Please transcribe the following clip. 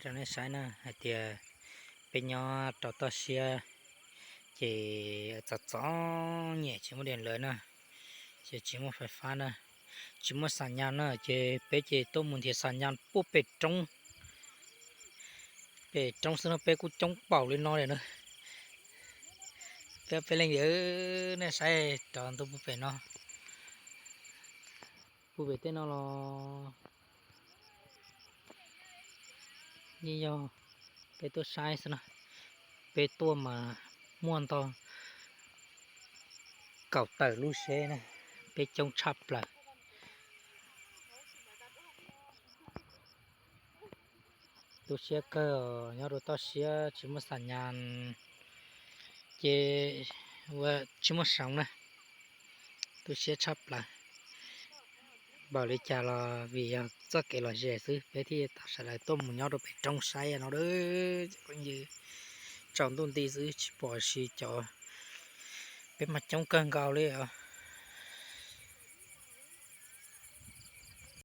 Rau nej saib na hais tias peb nyob rau toj siab ces txom txom nyem tsis muaj diav lawv na, ces tsis muaj fais fab na, tsis muaj xas nyas na, ces peb ces tuaj mus nrhiav xas nyas puag pem roob, pem roob xwb no peb kuj coob npaum li no lawm na. Peb peb leej, nej saib rov ntua puag pem no, puag pem tej no los yeej yog peb tuaj saib xwb na, peb tuaj mas muaj ntau kaum tawm lub seb na, peb coob tshaj plaws. Tu siab kawg, nyob rau toj siab tsis muaj xas nyas ces ua tsis muaj soov na, tu siab tshaj plaws. Npaum li cas los vim yog txoj kev lom zem xwb peb thiaj tau sawv daws tuaj mus nyob rau pem roob saib no. Phooj ywg, tsaus ntuj nti xwb tsis pom si cov, peb mas coob kawg nkaus li.